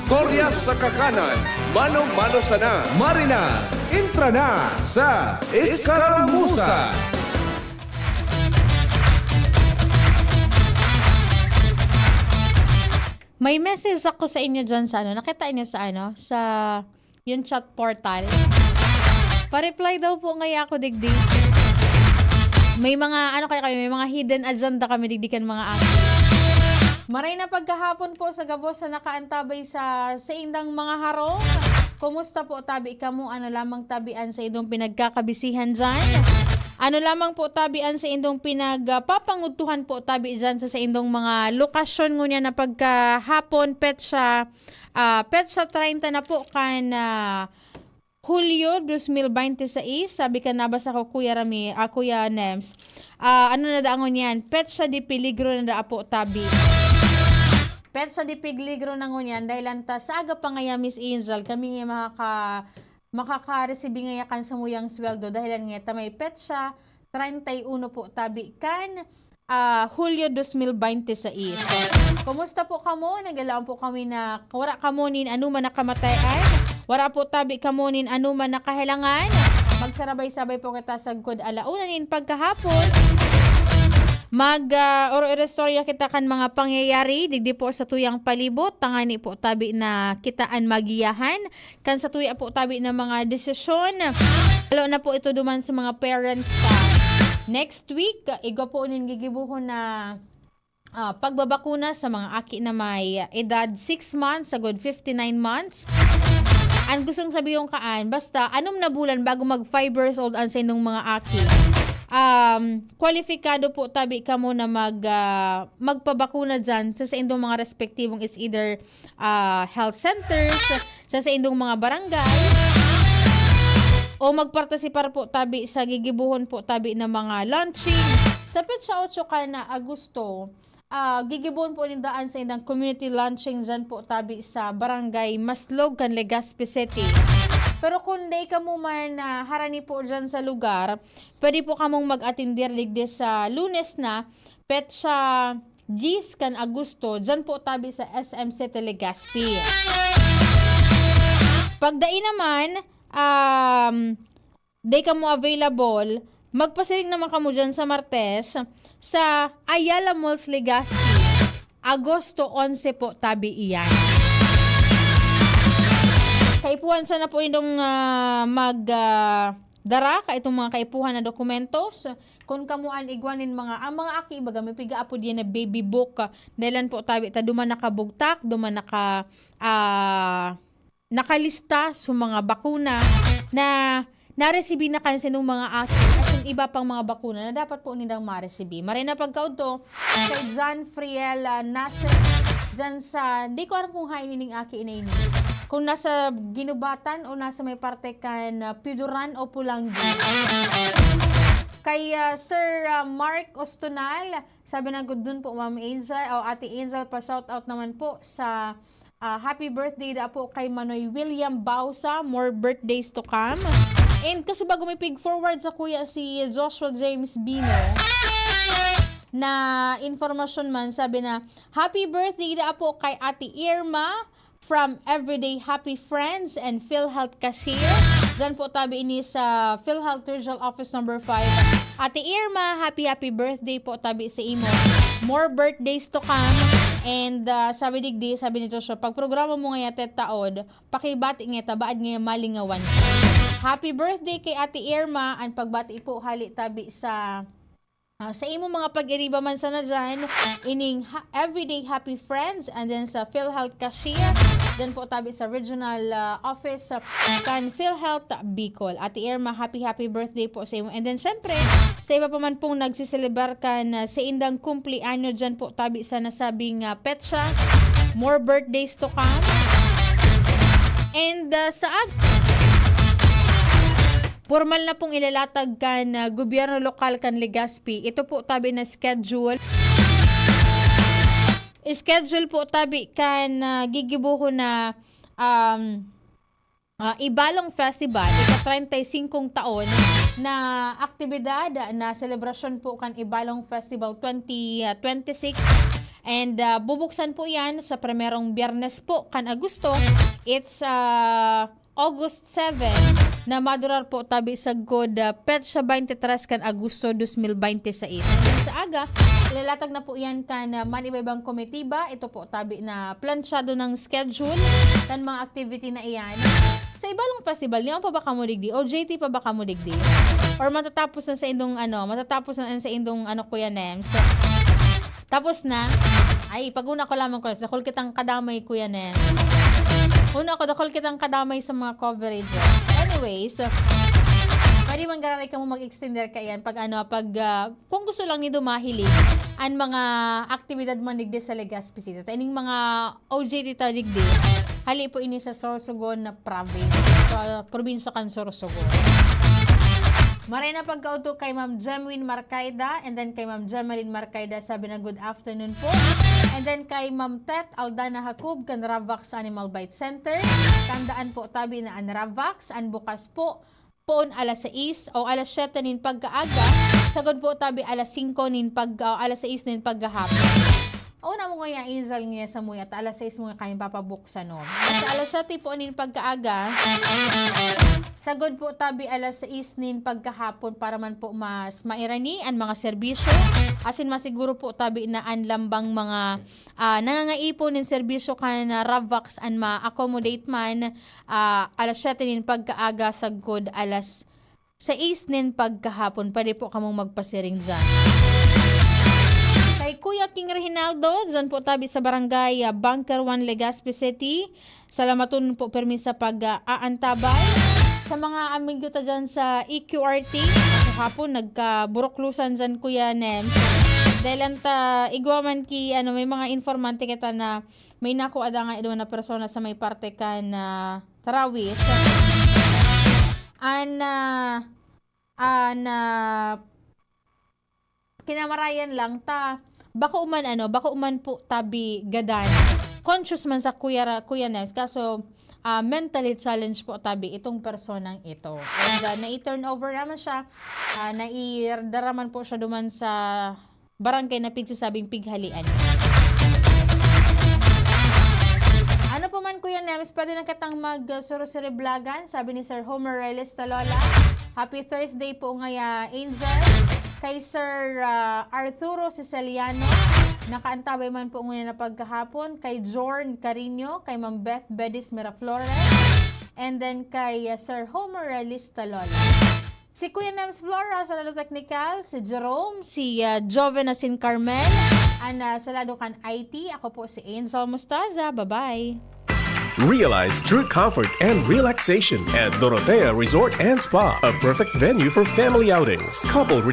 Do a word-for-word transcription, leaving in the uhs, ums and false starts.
Istorya sa kakanan, mano-mano sana. Marina, entra na sa Eskaramusa. May message ako sa inyo dyan sa ano, nakita inyo sa ano, sa yung chat portal. Pa-reply daw po ngaya ako digdi. May mga, ano kaya kami, may mga hidden agenda kami digdi kan mga aki. Maray na pagkahapon po sa gabos sa nakaantabay sa saindang mga harong. Kumusta po tabi kamo? Ano lamang tabi an saindong pinagkakabisihan dyan? Ano lamang po tabi an saindong pinagpapangudtuhan po tabi dyan sa saindong mga lokasyon ngunyan na pagkahapon, petsa, ah, petsa treinta na po kan, ah, Hulyo dos mil bente seis, sabi kan nabasa ko, Kuya Rami, ah, Kuya Nems. Ah, ano na daan ngunyan? Petsa de peligro na daa po tabi. Petsa de peligro na ngunyan, dahilan ta sa aga pa ngaya, Miss Angel, kami nga makaka-, makaka-resibi ngaya kan samuyang sweldo, dahilan ngaya ta may petsa treinta y uno po tabi kan, ah, Hulyo dos mil bente seis. Kumusta po kamo? Nagalaom po kami na wara kamo nin anuman na kamatayan. Wara po tabi kamo nin anuman na kahelangan. Magsarabay-sabay po kita sagkod ala una nin pagkahapon. Mag, ah, oro-, iristorya kita kan mga pangyayari digdi po sa tuyang palibot, tangani po tabi na kita an magiyahan kan sa tuya po tabi na mga desisyon. Lalo na po ito duman sa mga parents ta. Next week, igwa po nin gigibohon na, ah, pagbabakuna sa mga aki na may edad six months sagod fifty-nine months. Ang gustong sabihon kaan, basta anom na bulan bago mag five years old ang saindong mga aki. Um, kwalipikado po tabi kamo na mag, ah, magpabakuna dyan sa saindong mga respektibong, is either, ah, health centers, sa saindong mga barangay, o magpartisipar po tabi sa gigibohon po tabi na mga launching. Sa petsa otso kan Agosto, ah, gigibohon po ninda an saindang community launching dyan po tabi sa Barangay Maslog kan Legazpi City. Pero kung dai kamo man, ah, harani po dyan sa lugar, pwede po kamong mag-atender digdi sa Lunes na, petsa diyes kan Agosto, dyan po tabi sa S M City Legazpi. Pag dai naman, um, dai kamo available, magpasiring naman kamo dyan sa Martes sa Ayala Malls Legazpi. Agosto onse po tabi iyan. Kaipuhan sana po indong, ah, mag, ah, dara ka itong mga kaipuhan na dokumentos. Kun kamo an igwa nin mga, ang mga aki, baga, may piga-apod yan na baby book. Dahilan po tabi ta duman nakabugtak, duman naka, ah, nakalista sa mga bakuna na naresibi na kan sinong mga aki, asin iba pang mga bakuna na dapat po nindang maresibi. Maray na pagkaudto, kay John Friel, ah, Nasser, dyan sa, di ko alam kung hain ining aki na ini. Kung nasa Ginubatan o nasa may parte kan, ah, Piduran o Pulanggi. Kay, ah, Sir, ah, Mark Ostonal, sabi na gud dun po, Ma'am Angel, o Ate Angel, pa-shoutout naman po sa, ah, happy birthday da po kay Manoy William Bausa, more birthdays to come. And kasi bago may pig-forward sa kuya si Joshua James Bino, na informasyon man, sabi na, "Happy birthday da po kay Ate Irma from Everyday Happy Friends and PhilHealth Cashier." Diyan po tabi ini sa PhilHealth Regional Office number five. Ate Irma, happy, happy birthday po tabi sa imo. More birthdays to come. And, ah, sabi digdi, sabi ni Joshua, "Pag programa mo ngaya, Tet Taod, pakibati ngaya ta, baad ngaya malingawan." Happy birthday kay Ate Irma. Ang pagbati po hali tabi sa, ah, sa imo mga pag-iriba man sana dyan, ining ha-, Everyday Happy Friends, and then sa PhilHealth Cashier, dyan po tabi sa regional, ah, office sa kan PhilHealth Bicol. Ate Irma, happy, happy birthday po sa imo. And then, syempre, sa iba pa man pong nagsiselebrar kan, ah, sa indang kumpleanyo dyan po tabi sa nasabing, ah, petsa, more birthdays to come. And, ah, sa ag-, Pormal na pong ilalatag kan, ah, gobyerno lokal kan Legazpi. Ito po tabi na schedule. Schedule po tabi kan, ah, gigibohon na, um, ah, Ibalong Festival, ika-treinta y cinco taon na aktibidad na selebrasyon po kan Ibalong Festival twenty twenty-six. And, ah, bubuksan po yan sa primerong Biyernes po kan Agosto. It's, ah, August seven, na madurar po tabi sagkod, ah, petsa twenty-three kan Agosto dos mil binte seis. Sa aga, ilalatag na po yan kan, ah, man iba-ibang komitiba. Ito po tabi na plansyado ng schedule kan mga activity na iyan. Sa iba lang festival, niyan pa ba kamo digdi? O J T pa ba kamo digdi? Or matatapos na sa indong, ano, matatapos na sa indong, ano, Kuya Nems? Tapos na, ay, pag-una ko lamang, Kuya, dakul kitang kadamay, Kuya Nems. Una ko, dakul kitang kadamay sa mga coverage. Anyways, pwede man gararay kamo mag-extender kaiyan pag, ano, pag, ah, kung gusto lang nindo mahiling an mga aktibidad man digdi sa Legazpi City. Ta ining mga O J T ta digdi, hali po ini sa Sorsogon na province. So, probinsya kan Sorsogon. Maray na pagkaudto kay Ma'am Jemwin Marcaida and then kay Ma'am Jemeline Marcaida, sabi na, "Good afternoon po." And then kay Ma'am Tet Aldana Jacob kan Ravax Animal Bite Center. Tandaan po, tabi na an Ravax, an bukas po, poon alas sais o alas siyete nin pagkaaga, sagkod po tabi alas singko nin pag-, o alas sais nin pagkahapon. Una mo nga, Angel, nga sa muya, ta alas sais mo nga kayong papabuksan, no? Sa alas siyete po nin pagkaaga, sagkod po tabi alas sais nin pagkahapon para man po mas mairani an mga serbisyo. Asin masiguro po tabi na an lambang mga, ah, nangangaipon nin serbisyo kan, ah, Ravax an ma-accommodate man, ah, alas siyete nin pagkaaga sagkod alas sais nin pagkahapon. Pwede po kamong magpasiring dyan. Kay Kuya King Reginaldo, dyan po tabi sa barangay, ah, Bunker One, Legazpi City. Salamaton po permi sa pag, ah, aantabay. Sa mga amigo ta dyan sa E Q R T, kahapon nagkaburuklusan dyan, Kuya Nems. Dahil ang ta, igwa man ki, ano, may mga informante kita na may nakuha dangan idto na persona sa may parte kan, ah, Tarawis. An, ah, an, ah, kinamarayan lang ta. Bako man, ano, bako man po tabi gadan. Conscious man sa Kuya Ra-, Kuya Nems, kaso, ah, mentally challenged po tabi itong personang ito. And, ah, nai-turn over naman siya. Ah, naidara man po siya duman sa barangay na pigsasabing pighalian. Ano pa man, Kuya Nems, pwede na kitang mag, uh, suro-siriblagan, sabi ni Sir Homer Reles Talola. Happy Thursday po ngaya, Angel. Kay Sir, uh, Arturo Siciliano, nakaantabay man po ngunyan na pagkahapon. Kay Jorn Carino, kay Ma'am Beth Bedis Miraflores, and then kay, uh, Sir Homer Reles Talola. Si Kuya Nems Flora sa lado teknikal, si Jerome, si, ah, Joven asin Carmel, an, ah, sa lado kan I T. Ako po si Angel Mostaza. Bye-bye. Realize true comfort and relaxation at Dorotea Resort and Spa, a perfect venue for family outings. Couple